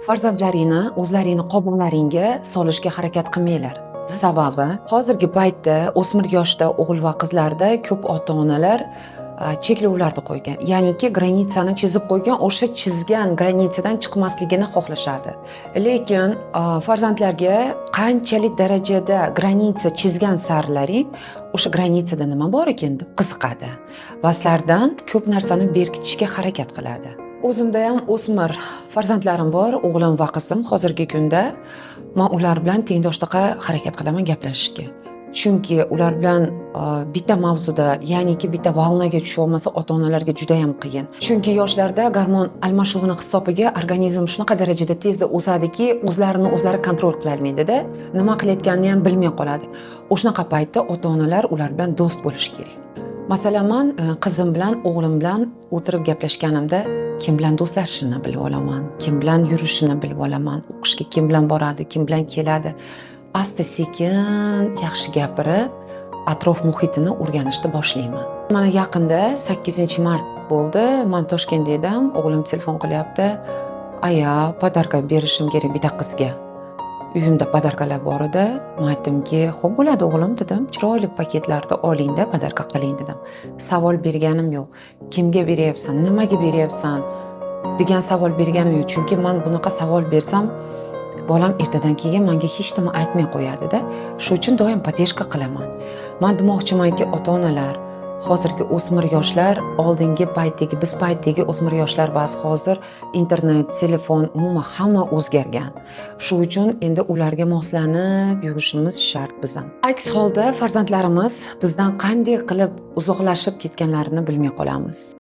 Farzandlaringni o'zlaringni qobig'laringga solishga harakat qilmanglar. Sababi, hozirgi paytda o'smir yoshda o'g'il va qizlarda ko'p ota onalar cheklovlarni qo'ygan, ya'niki граница ni chizib qo'ygan, o'sha chizgan граница dan chiqmasligini xohlashadi. Lekin farzandlarga qanchalik darajada граница chizgan sarilaring, o'sha граница da nima bor ekan deb qiziqadi va sizlardan ko'p narsani berkitishga harakat qiladi. O'zimda ham o'smir farzandlarim bor, o'g'lim va qizim. Hozirgi kunda man ular bilan tengdoshdaqa harakat qilaman gaplashishga, chunki ular bilan bitta mavzuda, ya'niki bitta волна ga tusha olmasa, ota onalarga judayam qiyin, chunki yoshlarda gormon almashuvini hisobiga organizm shunaqa darajada tezda o'sadiki, o'zlarini o'zlari контроль qilolmaydida, nima qilayotganini ham bilmay qoladi. O'shanaqa paytda ota onalar ular bilan do'st bo'lishi kerak. Masalan, man qizim bilan, o'g'lim bilan o'tirib gaplashganimda kim bilan do'stlashishini bilib olaman, kim bilan yurishini bilib olaman, o'qishga kim bilan boradi, kim bilan keladi. Asta sekin yaxshi gapirib, atrof muhitini o'rganishni boshlayman. Mana yaqinda 8-mart bo'ldi, man Toshkentda edim. O'g'lim telefon qilyapti: "Aya, подарка berishim kerak bitta qizga, uyimda подарка lar bor edi." Man aytdimki: "Ho'p, bo'ladi, o'g'lim", dedim, "chiroyli paketlarda olingda, подарка qiling", dedim. Savol berganim yo'q, kimga beryapsan, nimaga beryapsan degan savol berganim yo'q, chunki man bunaqa savol bersam, bolam ertadan keyin manga hech nima aytmay qo'yadida. Shu uchun doim поддержка qilaman. Man demoqchimanki, ota onalar, hozirgi o'smir yoshlar oldingi paytdagi, biz paytdagi o'smir yoshlar ba'zi. Hozir internet, telefon, umuman hamma o'zgargan. Shu uchun endi ularga moslanib yurishimiz shart biz ham. Aks holda farzandlarimiz bizdan qanday qilib uzoqlashib ketganlarini bilmay qolamiz.